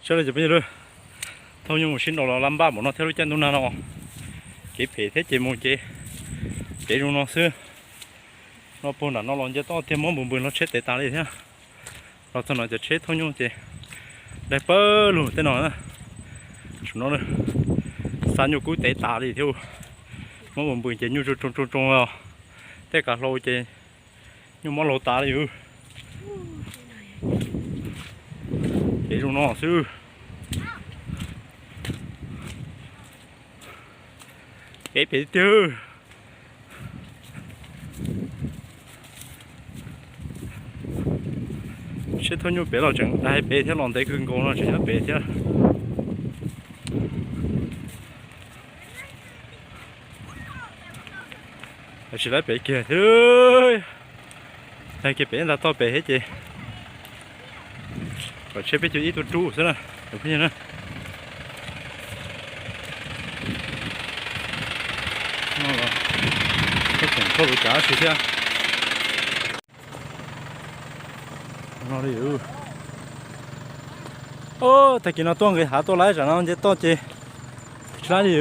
Sawv daws cov phooj ywg, thaum nyuj mus sib nraus los laj npaj npaum no thiab lub caij ntuj nag no. Kev phem thiab ces mus ces kev zoo no xwb. No puag nram no los nce toj tiag muab npus npws hlo tsheb tev tas li thiab. Los txog no cov tsheb thaum nyuj ces daig pawg lug tej no. Saum no xa nyuj kub tev tas li thiab. Muab npus npws ces nyuj tsoo tsoo tsoo os. Tej kav hlau ces nyuj mob laug tas li. Kev zoo no xwb. Kev phem tiag. Seb thaum nyuj pem los tseem daig pem thiab, los ntev kawg nkaus no tseem nyob pem thiab. Tsis laib pem kiag thiab. Tag kiag pem ntag, toj pem thiab ces kom tsheb peb caug ib tuaj rub xwb na. Phooj ywg na, tseem thauj lub cav tsis thiab. Tag kis no tuaj nqis hav tuaj laib, tsam no nce toj ces tsis laib li.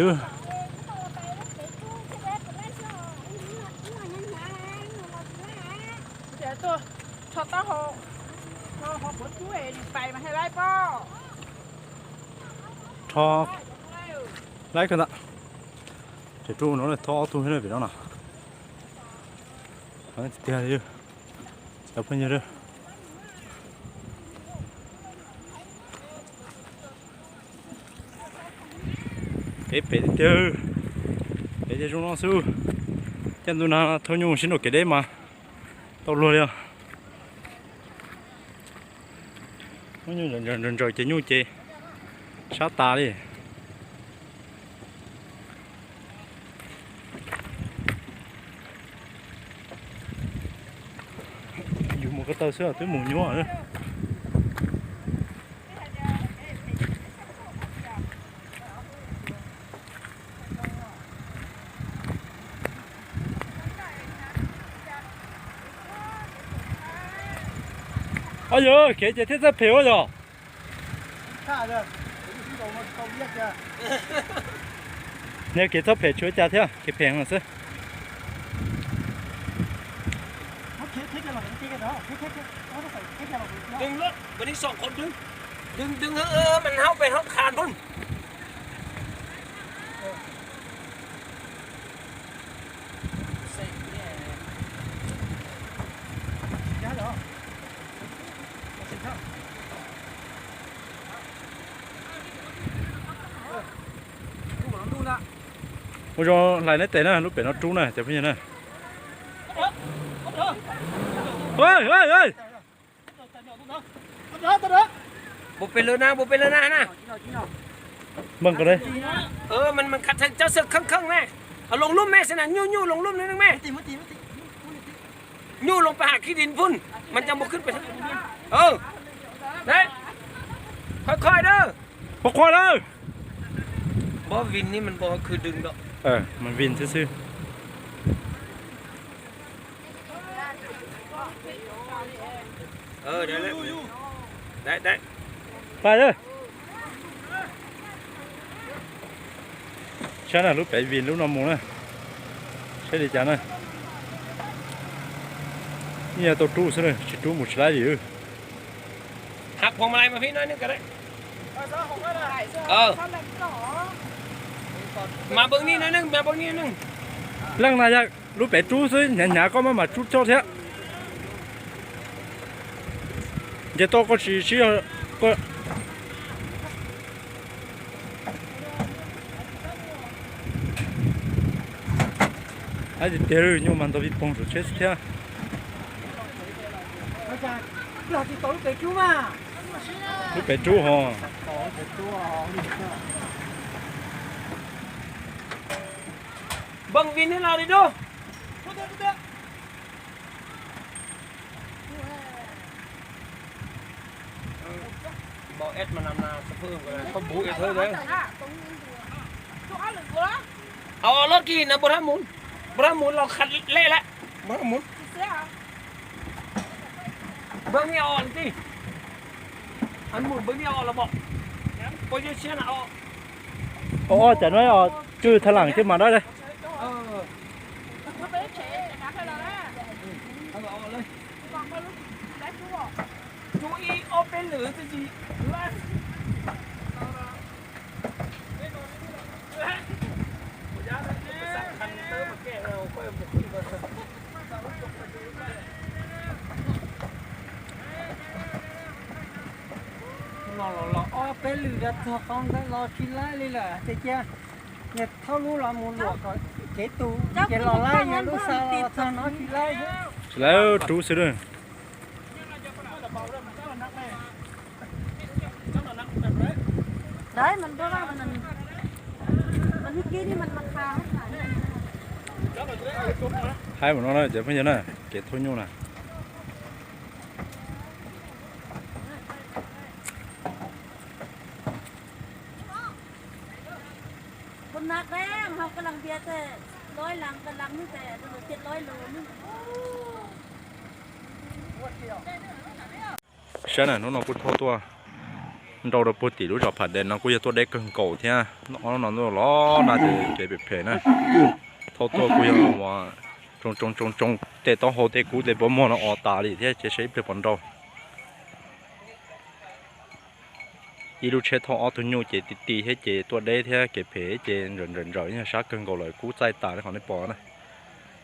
Rho laib kawg ntag. Ces rub no thauj ob tug pem no na. Tiag li, cov phooj ywg. Kev phem tiag, kev zoo no xwb. Caij ntuj nag thaum nyuj sib nraus kev deb mas tau luag li os. Muab nyuj ntsaws ntsaws ces nyuj ces sab tas li. Yus mus ko taw xwb twb mus nyuaj. Au yog kev ces thiaj txawj phem ua yog. Niag kev txawj phem tsis ua cas thiab, kev phem no xwb. Ua zoo hlais neb tes na, lub pem no rub na cov phooj ywg na. Npawg pem lawv na, npawg pem lawv na na. Npawg ko, man khav theej cov xwm kheej kheej ne. Loos lub me xwb na, nyuj nyuj loos lub me. Nyuj loos pab ham khib din phun, mas cov npawg khwb pem. Khoi khoi da. Khoi khoi da. Npawg vin ni, man npawg khwb dwg da. Man vin xwb xwb. Pais, saib na lub pem vin lub no mus na, saib li cas na. Ib yam tau rub xwb na, tsis rub mus tsis laib li. Leej na yog lub pem rub xwb, hnyav hnyav koj maj mam rub coj thiab. Nce toj koj tsis sib. Tiag tiag, nyuj mas ntau vij poog saum tsheb xwb thiab. Lub pem rub ho. Npawg vin ni los li dub. Au, loj kis na, npawg Hab Mus, npawg Hab Mus los khav lej lawm, npawg Hab Mus. Npawg Ni Os ti, Hab Mus npawg Ni Os los pom. Ob, ob, cas no os, coj thaj lam coj mas dab. Los los ob peb lwm los txog qhov ntawd los tsis laib li lawm tiag cia. Yog thauj lub los mus luam kom kev tus ces los laib, yog lub xa los txog no tsis laib. Tsis laib rub xwb. Haib mus no na cov phooj ywg na, kev thauj nyuj na. Saib na, hnub no kuj thauj tuaj nrau rau puag tim lub zos Pham Des no kuj yog tuaj deb kawg nkaus thiab. Ob hnub no ntuj los nag ces kev phem phem na. Thauj tuaj kuj yog ua tsoo tsoo tsoo tsoo tej taub hau tej kub tej pob muag no o tas li thiab ces seb ib pliag puas nrau. Ib lub tsheb thauj ob tug nyuj ces ti ti thiab ces tuaj deb thiab kev phem ces ntsawm ntsawm ntsawm yog sab kawg nkaus lawm kub txaij tas li qhov nej pom na.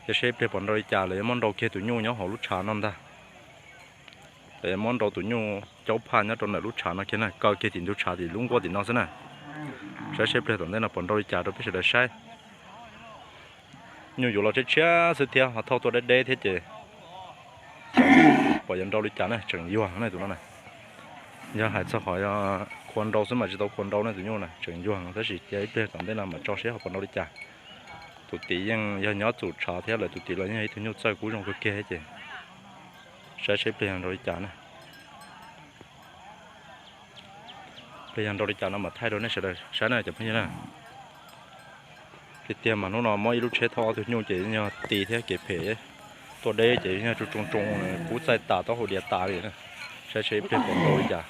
Ces seb ib pliag puas nrau li cas, lawv yuav muab nrau kiag tus nyuj nyob hauv lub tshav no ntag. Lawv yuav muab nrau tus nyuj caub phaj nyob rau ntawm lub tshav no kiag na, kaw kiag tim ntug tshav tim lub nkuaj tim no xwb na. Saib seb pliag tom ntej no puas nrau li cas rau peb sawv daws saib. Nyuj yuav los tshiab tshiab xwb thiab ho thauj tuaj deb deb thiab ces puas yuav nrau li cas na, tseem yuag na tus no na. Yog hais txog qhov yog khua nrau xwb mas tsis tau khua nrau na tus nyuj na, tseem yuag tab sis cia ib pliag tom ntej no mam tso seb ho puas nrau li cas. Tus tid yeej yog nyob txum tshav thiab lawv tus tid los yeej yog ib tug nyuj txawj kub zoo kawg kiag ces saib seb pliag yog nrau li cas na. Pliag yog nrau li cas no mam thaij rau nej sawv daws saib na cov phooj ywg na. Tiag tiag mas hnub no muab ib lub tsheb thauj ob tug nyuj ces yog ti thiab kev phem, tuaj deb ces yog tsoo tsoo tsoo, kub txaij tas taub hau diav tas li na. Saib seb ib pliag puas nrau li cas.